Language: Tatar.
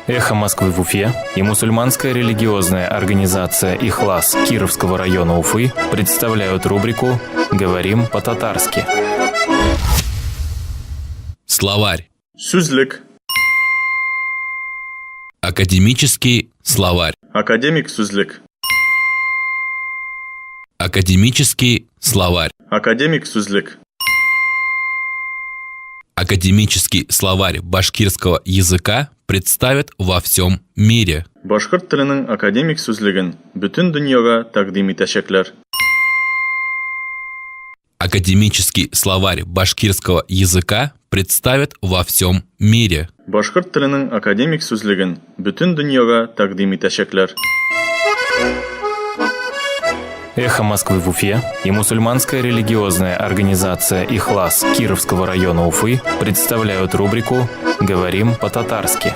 «Эхо Москвы» в Уфе и мусульманская религиозная организация «Ихлас» Кировского района Уфы представляют рубрику «Говорим по-татарски». Словарь. Сүзлек. Академический словарь. Академик сүзлек. Академический словарь. Академик сүзлек. Академический словарь башкирского языка представят во всем мире. Башкорт теленең академик сүзлеген бөтен дөньяга тәкъдим итәчәкләр. Академический словарь башкирского языка представят во всем мире. Башкорт теленең академик сүзлеген бөтен дөньяга тәкъдим итәчәкләр. «Эхо Москвы» в Уфе и мусульманская религиозная организация «Ихлас» Кировского района Уфы представляют рубрику «Говорим по-татарски».